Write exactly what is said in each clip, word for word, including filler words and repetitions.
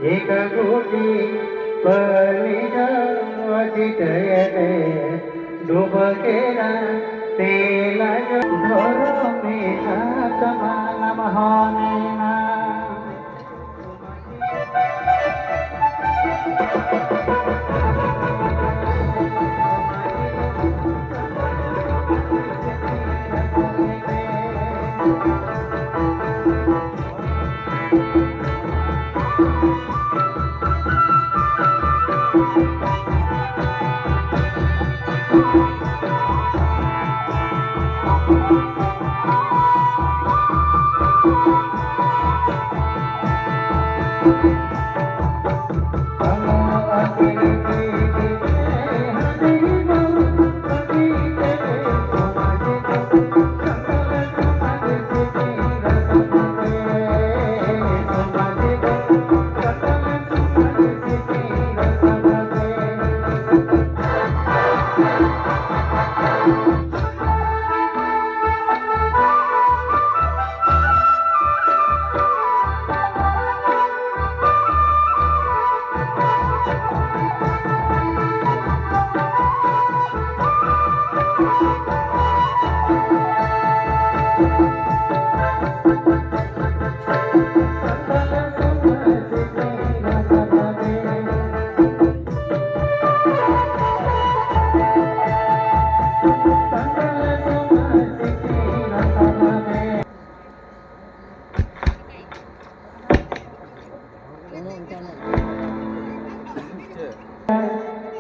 ᱮᱠᱟ ᱜᱩᱴᱤ ᱯᱟᱹᱱᱤ ᱫᱚ ᱪᱤᱠᱟᱹᱭᱮᱫᱮ ᱰᱩᱵᱟᱹ ᱠᱮᱫᱟ ᱛᱮᱞᱟ ᱡᱚ ᱫᱷᱚᱨᱚᱢᱤ ᱟᱛᱢᱟ ᱱᱟᱢ ᱦᱚᱱᱮᱱᱟ᱾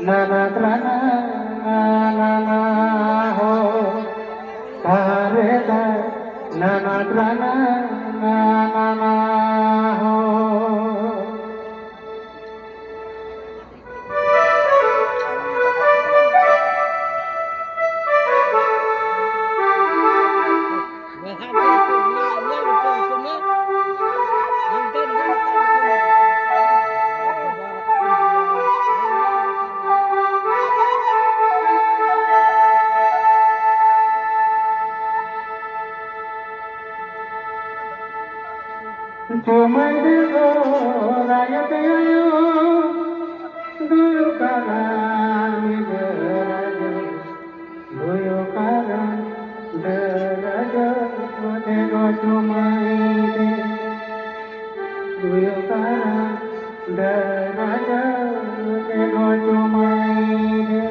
ᱱᱟᱱᱟ ᱛᱨᱟᱱᱟ, ᱱᱟᱱᱟ ᱦᱳ, ᱛᱟᱨᱮ ᱛᱟ, ᱱᱟᱱᱟ ᱛᱨᱟᱱᱟ, ᱱᱟᱱᱟ ᱦᱳ᱾ ᱨᱟᱭᱛᱮ ᱟᱭᱳ ᱫᱩᱭᱩ ᱠᱟᱨᱟᱢ ᱤᱫᱟᱹ ᱨᱟᱡᱟ, ᱫᱩᱭᱩ ᱠᱟᱨᱟᱢ ᱤᱫᱟᱹ ᱨᱟᱡᱟ, ᱫᱮᱜᱚ ᱪᱩᱢᱟᱹᱭ ᱫᱮ᱾ ᱫᱩᱭᱩ ᱠᱟᱨᱟᱢ ᱤᱫᱟᱹ ᱨᱟᱡᱟ, ᱫᱮᱜᱚ ᱪᱩᱢᱟᱹᱭ ᱫᱮ᱾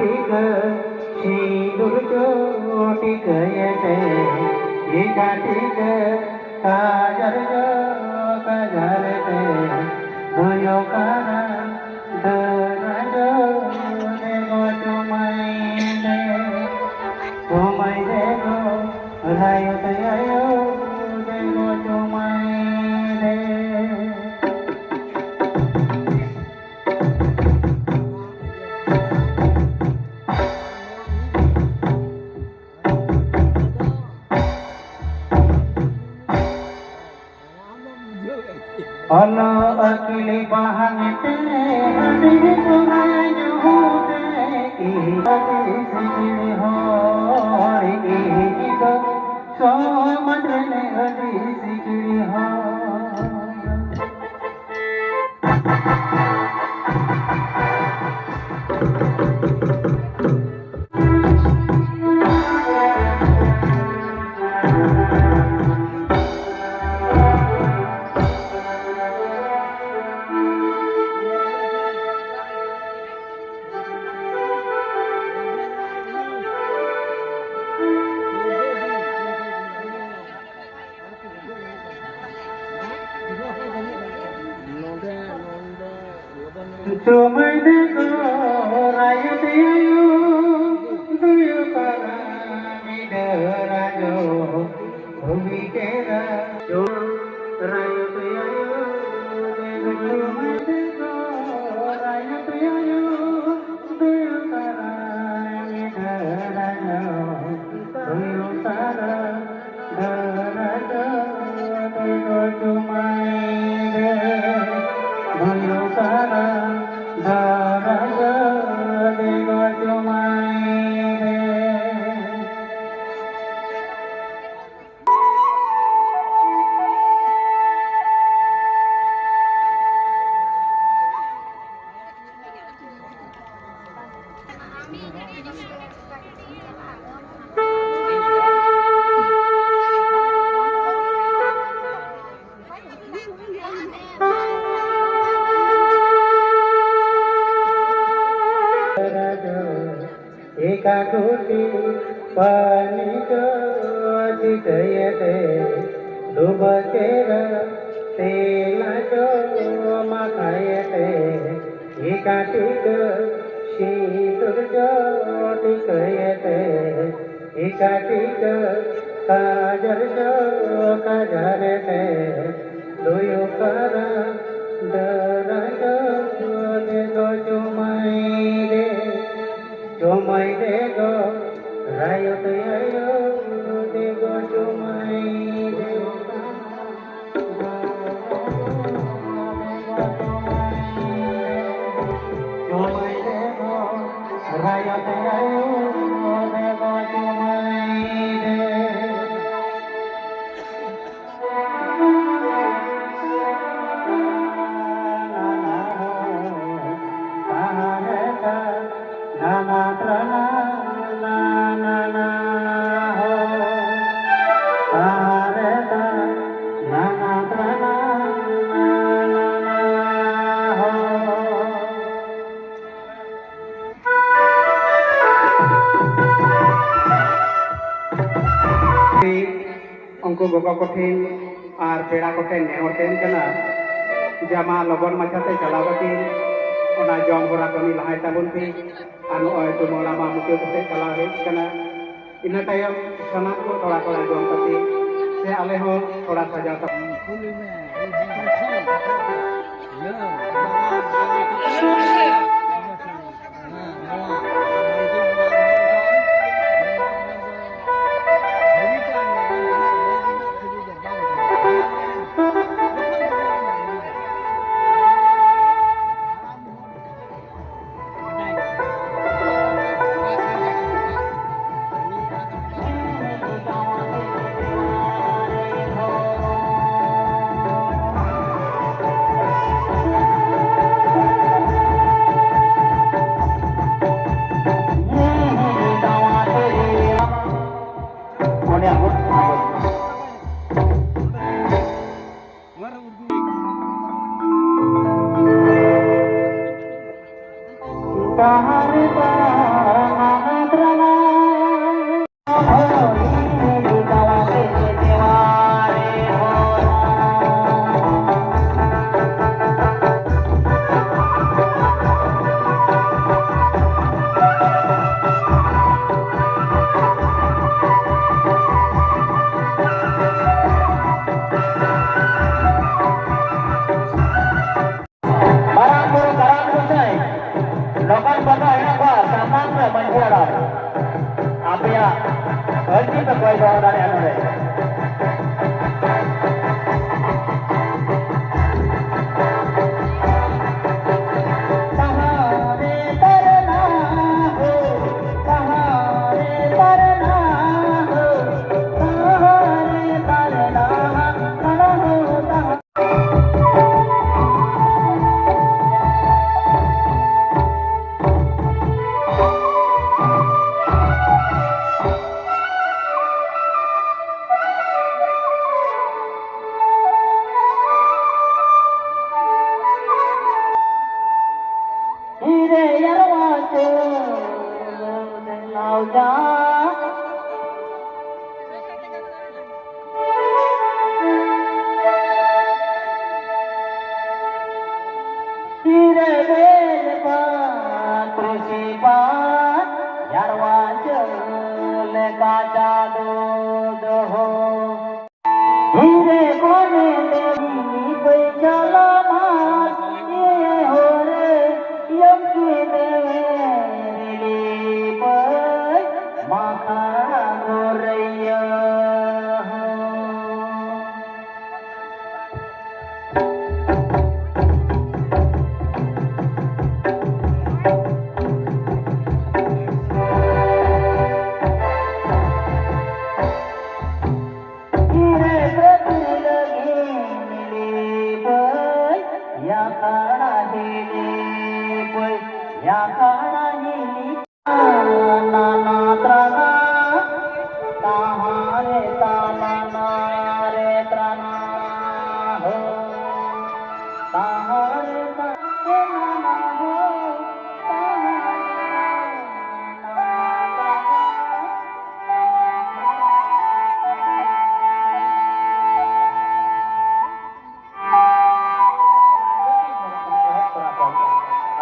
ᱴᱤᱠᱟᱹ ᱥᱤᱸᱫᱩᱨ ᱡᱚ ᱴᱤᱠᱟᱹᱭᱮᱛᱮ, ᱴᱤᱠᱟᱹ ᱴᱤᱠᱟᱹ ᱠᱟᱡᱟᱞ ᱡᱚ ᱠᱟᱡᱟᱞ ᱛᱮ, ᱦᱩᱭᱩᱜ ᱠᱟᱱᱟ ᱫᱟᱹᱨᱟ ᱡᱚ ᱫᱮᱜᱚ ᱪᱩᱢᱟᱹᱭ ᱫᱮ, ᱪᱩᱢᱟᱹᱭ ᱫᱮᱜᱚ ᱨᱟᱭᱚᱛ ᱟᱭᱳ ᱫᱮᱜᱚ ᱪᱩᱢᱟᱹᱭ ᱫᱮ᱾ ᱚᱞᱚᱜ ᱟᱹᱠᱤᱞ ᱵᱟᱦᱟᱝ ᱛᱮ ᱟᱹᱰᱤ ᱥᱚᱨᱦᱟᱭ ᱧᱩᱛᱮ ᱤᱧ ᱟᱹᱰᱤ ᱥᱤᱠᱲᱤ ᱦᱚᱲ ᱤᱧ ᱫᱚ ᱥᱚᱢᱟᱡᱽ ᱨᱮᱱ ᱟᱹᱰᱤ ᱥᱤᱠᱲᱤ ᱦᱚᱲ᱾ ᱪᱩᱢᱟᱹᱭ ᱫᱮᱜᱚ ᱨᱟᱭᱚᱛ ᱟᱭᱳ, ᱫᱩᱭᱩ ᱯᱟᱨᱟᱱᱤ ᱰᱟᱹᱨ ᱟᱭᱳ, ᱵᱷᱩᱢᱤ ᱠᱮᱨᱟ ᱪᱩ ᱨᱟᱭᱚᱛ ᱟᱭᱳ, ᱪᱩᱢᱟᱹᱭ ᱫᱮᱜᱚ ᱨᱟᱭᱚᱛ ᱟᱭᱳ, ᱫᱩᱭᱩ ᱯᱟᱨᱟᱱᱤ ᱰᱟᱹᱨ ᱟᱭᱳ, ᱫᱩᱭᱩ ᱯᱟᱨᱟᱱᱤ ᱠᱟᱹᱴᱩᱵᱤ ᱯᱟᱹᱱᱤ ᱫᱚ ᱪᱤᱠᱟᱹᱭᱮᱛᱮ ᱰᱩᱵᱟᱹ ᱪᱮᱦᱨᱟ ᱛᱮᱞᱟ ᱫᱚ ᱢᱟᱠᱷᱟᱭᱮᱛᱮ ᱤᱠᱟᱹ ᱴᱤᱠᱟᱹ ᱥᱤᱸᱫᱩᱨ ᱫᱚ ᱴᱤᱠᱟᱹᱭᱮᱛᱮ ᱤᱠᱟᱹ ᱴᱤᱠᱟᱹ ᱠᱟᱡᱚᱞ ᱫᱚ ᱠᱟᱡᱚᱞᱮᱛᱮ ᱞᱩᱭᱩ ᱠᱟᱨᱟ ᱫᱟᱨᱟ ᱫᱚ ᱫᱮᱫᱚ ᱪᱩᱢᱟᱹᱭ ᱨᱮ ᱪᱩᱢᱟᱹᱭ ᱨᱮ ᱜᱚ ᱨᱟᱭᱚᱛ ᱟᱭᱳ ᱫᱮᱜᱚ ᱪᱩᱢᱟᱹᱭ ᱨᱮ᱾ ᱪᱩᱢᱟᱹᱭ ᱨᱮ ᱜᱚ ᱨᱟᱭᱚᱛ ᱟᱭᱳ ᱫᱮᱜᱚ ᱪᱩᱢᱟᱹᱭ ᱨᱮ᱾ ᱩᱱᱠᱩ ᱜᱚᱜᱚ ᱠᱚᱴᱷᱮᱱ ᱟᱨ ᱯᱮᱲᱟ ᱠᱚᱴᱷᱮᱱ ᱱᱮᱦᱚᱨ ᱛᱟᱦᱮᱱ ᱠᱟᱱᱟ, ᱡᱟᱢᱟ ᱞᱚᱜᱚᱱ ᱢᱟᱪᱷᱟᱛᱮ ᱪᱟᱞᱟᱣ ᱠᱟᱛᱮ ᱚᱱᱟ ᱡᱚᱢ ᱦᱚᱨᱟ ᱠᱟᱹᱢᱤ ᱞᱟᱦᱟᱭ ᱛᱟᱵᱚᱱ ᱯᱮ᱾ ᱟᱨ ᱱᱚᱜᱼᱚᱭ ᱛᱩᱢᱟᱹᱞᱟ ᱢᱟ ᱢᱩᱪᱟᱹᱫ ᱥᱮᱫ ᱪᱟᱞᱟᱣ ᱦᱮᱡ ᱠᱟᱱᱟ᱾ ᱤᱱᱟᱹ ᱛᱟᱭᱚᱢ ᱥᱟᱱᱟᱢ ᱠᱚ ᱛᱷᱚᱲᱟ ᱛᱷᱚᱲᱟ ᱡᱚᱢ ᱠᱟᱛᱮ ᱥᱮ ᱟᱞᱮ ᱦᱚᱸ ᱛᱷᱚᱲᱟ ᱥᱟᱡᱟᱣ ᱥᱟᱯᱲᱟᱣ᱾ ᱛᱤᱨᱮ ᱵᱮᱞ ᱯᱟᱛᱨᱤ ᱥᱤᱯᱟ ᱡᱟᱨᱣᱟ ᱪᱟᱹᱞ ᱞᱮᱠᱟ ᱪᱟᱸᱫᱚ ᱫᱚᱦᱚ᱾ ᱦᱤᱨᱮ ᱠᱚᱱᱮ ᱫᱮᱵᱤ ᱯᱟᱹᱭ ᱪᱟᱞᱟᱢᱟ ᱤᱭᱮ ᱦᱚᱨᱮ ᱭᱚᱢ ᱠᱤ ᱫᱮᱣᱮ ᱨᱤᱞᱤ ᱯᱟᱹᱭ ᱢᱟᱠᱷᱟ ᱜᱚᱨᱮᱭᱟ ᱦᱚᱸ᱾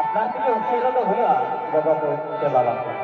ᱟᱯᱱᱟᱨ ᱛᱮᱜᱮ ᱩᱥᱟᱹᱨᱟ ᱫᱚ ᱦᱩᱭᱩᱜᱼᱟ, ᱜᱚᱜᱚ ᱠᱚ ᱥᱮᱵᱟ ᱞᱟᱹᱜᱤᱫ᱾